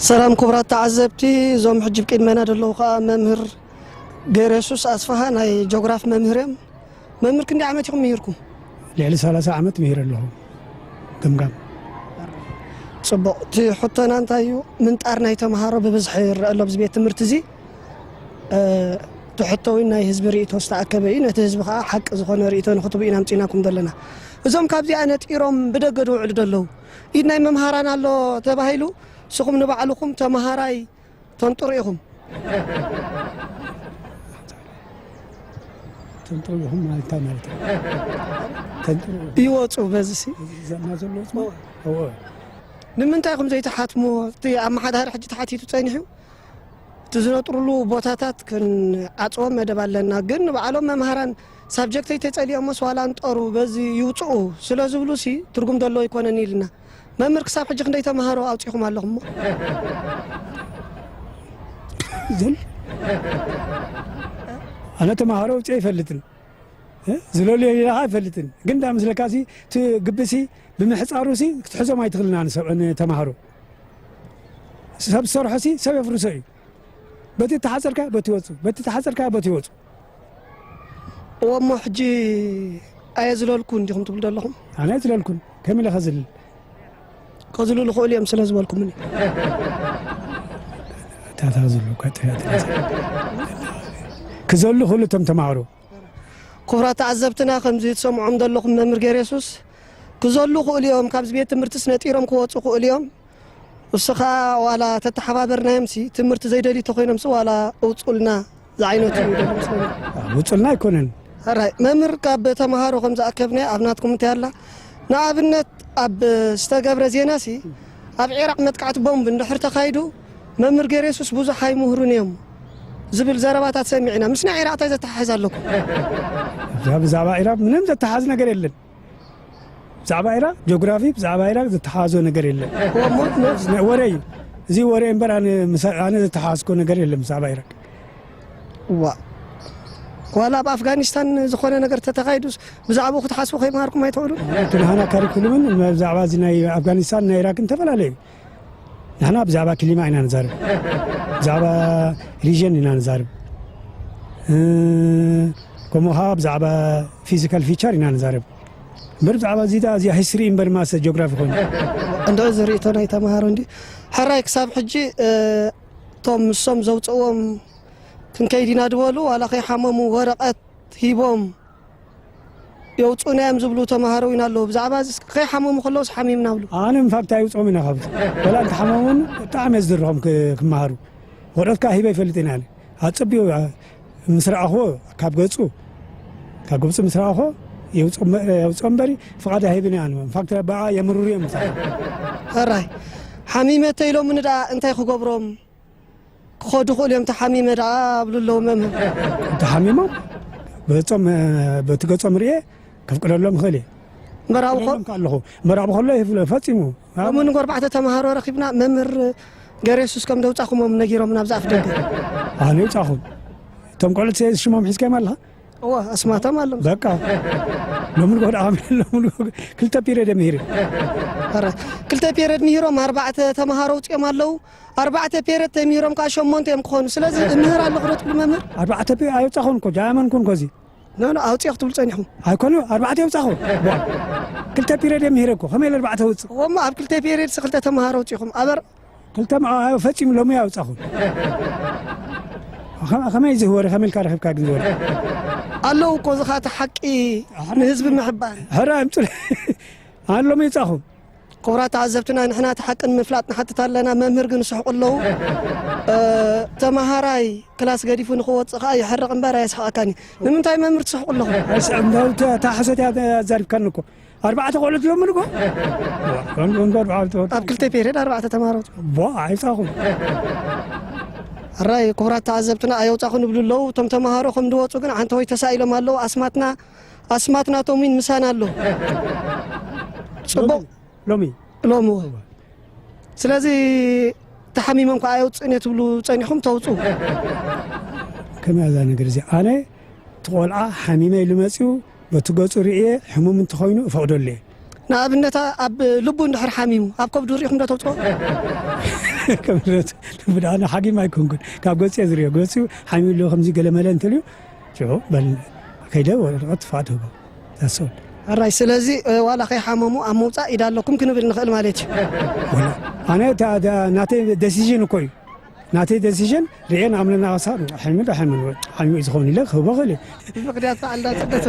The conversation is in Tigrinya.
ሰላም ክቡራት ተዓዘብቲ፣ እዞም ሕጂ ብቅድመና ዘለዉ ከኣ መምህር ገይረሱስ ኣስፍሃ ናይ ጆግራፍ መምህር እዮም። መምህር ክንደይ ዓመት ኢኹም ምሂርኩም? ልዕሊ ሰላሳ ዓመት ምሂር ኣለኹ። ገምጋም። ጽቡቕ። እቲ ሕቶና እንታይ እዩ? ምንጣር ናይ ተምሃሮ ብብዝሒ ይረአ ኣሎ ኣብዚ ቤት ትምህርቲ እዚ። እ፣ እቲ ሕቶ እውን ናይ ህዝቢ ርእይቶ ዝተኣከበ እዩ። ነቲ ህዝቢ ከኣ ሓቂ ዝኾነ ርእይቶ ንክትቡ ኢና ኣምጺእናኩም ዘለና። እዞም ካብዚኣ ነጢሮም ብደገ ዝውዕሉ ዘለዉ፣ ኢድ ናይ መምሃራን ኣሎ ተባሂሉ፣ ንስኹም ንባዕልኹም ተምሃራይ ተንጥሩ ኢኹም። ተንጥሩ ኢኹም ማለት እንታይ ማለት እዩ? ተንጥሩ ይወጹ በዚ ሲ ዘና ዘሎ ወጽሞ? እዎ። ንምንታይ ኢኹም ዘይትሓትሙ? እቲ ኣመሓዳሪ ሕጂ ተሓቲቱ ጸኒሑ፣ እቲ ዝነጥሩሉ ቦታታት ክንዓጽዎ መደብ ኣለና። ግን ንባዕሎም መምሃራን ሳብጀክተይ ተጸሊኦሞስ ዋላ እንጠሩ በዚ ይውጽኡ ስለ ዝብሉ ሲ ትርጉም ዘለዎ ኣይኮነን ኢልና። መምህር ክሳብ ሕጂ ክንደይ ተምሃሮ ኣውጺኹም ኣለኹም እሞ? ዝል-፣ ኣነ ተምሃሮ ኣውጺኤ ኣይፈልጥን። እ? ዝለልዮ ኢልካ ኣይፈልጥን። ግን እንዳ መስለካ ሲ እቲ ግቢ ሲ ብምሕጻሩ ሲ ክትሕዞም ኣይትኽእልን ንሰብ-፣ ንተምሃሮ። ሰብ ዝሰርሖ ሲ ሰብ የፍርሶ እዩ። በቲ ተሓጸርካ በቲ ይወጹ፣ በቲ ተሓጸርካ በቲ ይወጹ። እዎ እሞ ሕጂ ኣየዝለልኩን ዲኹም ትብሉ ዘለኹም? ኣነ ኣይዝለልኩን። ከመይ ኢለ ከዝልል? ከዝልሉ ይኽእሉ እዮም ስለ ዝበልኩምኒ። እታ ተዝሉ እኳ ጥፍያት ክዘሉ ይኽእሉ እቶም ተምሃሮ። ክቡራት ተዓዘብትና፣ ከምዚ ትሰምዖም ዘለኹም መምህር ገይረሱስ ክዘሉ ይኽእሉ እዮም። ካብዚ ቤት ትምህርትስ ነጢሮም ክወጹ ይኽእሉ እዮም። እሱ ኸኣ ዋላ ተተሓባበርናዮምሲ፣ ትምህርቲ ዘይደልዩ ተኾይኖምሲ ዋላ እውጹልና ዝዓይነቱ እዩ ደሊ መስለኒ። ውጹልና ኣይኮነን። ሕራይ፣ መምህር ካብ ተምሃሮ ከም ዝኣከብናዮ ኣብ ናትኩም እንታይ ኣላ? ንኣብነት ኣብ ዝተገብረ ዜናሲ፣ ኣብ ዒራቕ መጥቃዕቲ ቦምብ እንድሕር ተኻይዱ፣ መምህር ገይረሱስ ብዙሕ ኣይምህሩን እዮም ዝብል ዘረባታት ሰሚዕና። ምስ ናይ ዒራቕ እንታይ ዘተሓሕዝ ኣለኩም? ብዛ-፣ ብዛዕባ ዒራቕ ምንም ዘተሓዝ ነገር የለን። ብዛዕባ ኢራቅ ጂኦግራፊ፣ ብዛዕባ ኢራቅ ዝተሓሓዞ ነገር የለን። እሞ፣ እሞ፣ ናይ ወረ እዩ። እዚ ወረ እምበር ኣነ ምሳ-፣ ኣነ ዝተሓሓዝኮ ነገር የለን ብዛዕባ ኢራቅ። ዋ። ዋላ ኣብ ኣፍጋኒስታን ዝኾነ ነገር ተተኻይዱስ ብዛዕባኡ ክትሓስቡ ከይመሃርኩም ኣይትኽእሉን? እቲ ናህና ካሪኩሉምን ብዛዕባ እዚ ናይ ኣፍጋኒስታን ናይ ኢራቅን ተፈላለዩ። ንሕና ብዛዕባ ክሊማ ኢና ንዛረብ። ብዛዕባ ሪጅን ኢና ንዛረብ። እ፣ ከምኡ ኸዓ ብዛዕባ ፊዚካል ፊቸር ኢና ንዛረብ። እምበር ብዛዕባ እዚ ደኣ እዚኣ ሂስትሪ እምበር ማሰ ጂኦግራፊ ኮይኑ። እንዶ እዚ ርእይቶ ናይ ተምሃሮ እንዲ። ሕራይ ክሳብ ሕጂ፣ እ፣ እቶም ንሶም ዘውፅእዎም ክንከይድ ኢና ዝበሉ ዋላ ከይሓመሙ ወረቐት ሂቦም የውፅኡና እዮም ዝብሉ ተምሃሮ እውን ኣለዉ። ብዛዕባ እዚ ከይሓመሙ ከለውስ ሓሚምና ብሉ። ኣነ ኢንፋክት ኣይውፅኦም ኢና ካብዚ። ወላ እንተሓመሙን ብጣዕሚ እየ ዝድርኾም ክ-፣ ክመሃሩ። ወረቐት ከዓ ሂበ ይፈልጥ ኢና ኣነ። ኣፀቢቑ፣ ኣ-፣ ምስ ረኣኽዎ ካብ ገፁ፣ ካብ ገፁ ምስ ረኣኽዎ የውፅኦ እምበ-፣ የውፅኦ እምበሪ ፍቓድ ኣይህብን እየ ኣነ። ኢንፋክት ብኣ የምርሩ እዮም ምሳሌ። ሕራይ፣ ሓሚመ ተይሎምኒ ደኣ እንታይ ክገብሮም? ክኸዱ ይኽእሉ እዮም፣ ተሓሚመ ደኣ ኣብሉ ኣለዉ መምህር። ተሓሚሞም በጾም፣ በቲ ገጾም ርኤ ከፍቅደሎም ይኽእል እየ። መራዊ ኮ- ክፍቅደሎም ከለኹ፣ መራዊ ከሎ ይፍለ-፣ ፈጺሙ። ከምኡ ንጎ ኣርባዕተ ተምሃሮ ረኺብና፣ መምህር ገሬሱስ ከም ደውጻኹሞም ነጊሮምና ኣብዚ ኣፍ ደገ። ኣነ ይውጻኹም። እቶም ቆልዑት ሽሞም ሒዝካዮም ኣለኻ? እወ፣ ኣስማቶም ኣሎ። በቃ። ሎሚ ንጎ ደኣ ሎሚ ንጎ ክልተ ፒሪየድ እዮም ምሂሮም። ኧረ፣ ክልተ ፒሪየድ ምሂሮም ኣርባዕተ ተምሃሮ ኣውጺኦም ኣለዉ። ኣርባዕተ ፔሬድ ተሚሂሮም ከኣ ሸሞንተ እዮም ክኾኑ። ስለዚ እምህር ኣለኹ ዶ ትብሉ መምህር? ኣርባዕተ ፔ-፣ ኣይወጻኹን እኮ፣ ጃ ኣመንኩን እኮ እዚ። ኖ፣ ኖ፣ ኣውጺኦ ክትብሉ ጸኒሕኩም። ኣይኮኑ፣ ኣርባዕተ የውጻኹ። ቧ። ክልተ ፔሬድ እየ ምሂረ እኮ፣ ከመይ ኢለ ኣርባዕተ ወጽእ? እሞ ኣብ ክልተ ፔሬድ ሲ ክልተ ተምሃሮ ኣውጺኹም። ኣበር ክልተ ማ-፣ ፈጺሙ ሎሚ ኣውጻኹን። ከ-፣ ከመይ እዚ ወረ፣ ከመይ ኢልካ ረኺብካ ግን ወረ? ኣለዉ እኮ፣ እዚ ኸኣ እቲ ሓቂ ንህዝቢ ምሕባር። ሕራ፣ ኣምጹ-፣ ኣነ ሎሚ ይውጻኹም። ክቡራት ተዓዘብትና፣ ንሕና እቲ ሓቂ ንምፍላጥ ንሓትት ኣለና። መምህር ግን ይስሕቑ ኣለዉ። እ፣ ተመሃራይ ክላስ ገዲፉ ንኽወጽእ ከኣ የሕርቕ እምበር ኣየስሕቐካን እዩ። ንምንታይ መምህር ትስሕቑ ኣለኹም? ኣይስሕቕ፣ እንዳ-፣ እታ፣ እታ ሓሶት እያ ኣዛሪብካኒ እኮ። ኣርባዕተ ቆልዑት ሎሚ እኮ። እምበር ኣርባዕተ ቆልዑት። ኣብ ክልተ ፔርየድ ኣርባዕተ ተምሃሮ። ቦ፣ ኣይውጻኹን። ሕራይ ክቡራት ተዓዘብትና፣ ኣየውጻኹን ይብሉ ኣለዉ። እቶም ተምሃሮ ከም ዝወጹ ግን ዓንተቦይ ተሳኢሎም ኣለዉ። ኣስማትና፣ ኣስማት ናቶም እውን ምሳና ኣሎ። ጽቡቕ። ሎሚ? ሎሚ፣ እወ። እወ። ስለዚ ተሓሚሞም ከኣ ኣየውጽእን እየ ትብሉ ጸኒሕኩም ተውጽኡ። ከመይ እያ እዛ ነገር እዚኣ? ኣነ እቲ ቆልዓ ሓሚመ ኢሉ መጺኡ በቲ ገጹ ርእየ ሕሙም እንተኾይኑ እፈቕደሉ እየ። ንኣብነት ኣብ ልቡ እንድሕር ሓሚሙ ኣብ ከብዱ ርኢኹም ዶ ተውጽኦ? ከምረቱ ብድኣነ ሓጊም ኣይኮንኩን ካብ ገጽ ዝሪኦ ገጹ ሓሚሉ ከምዚ ገለመለ እንተልዩ ሽዑ በል ከይደ ወረቐት ጥፋእ ትህቦ። ዛሶል ራይ ስለዚ ዋላ ከይሓመሙ ኣብ ምውፃእ ኢዳ ኣለኩም ክንብል ንኽእል ማለት እዩ። ኣነ ናተይ ደሲዥን እኮ እዩ። ናተይ ደሲዥን ርኤን ኣምለና ሳ ሕልሚ ዶ ሕልሚ ሕልሚ እዩ ዝኸውን ኢለ ክህቦ ክእል። ምክንያቱ ኣንዳ ፅደት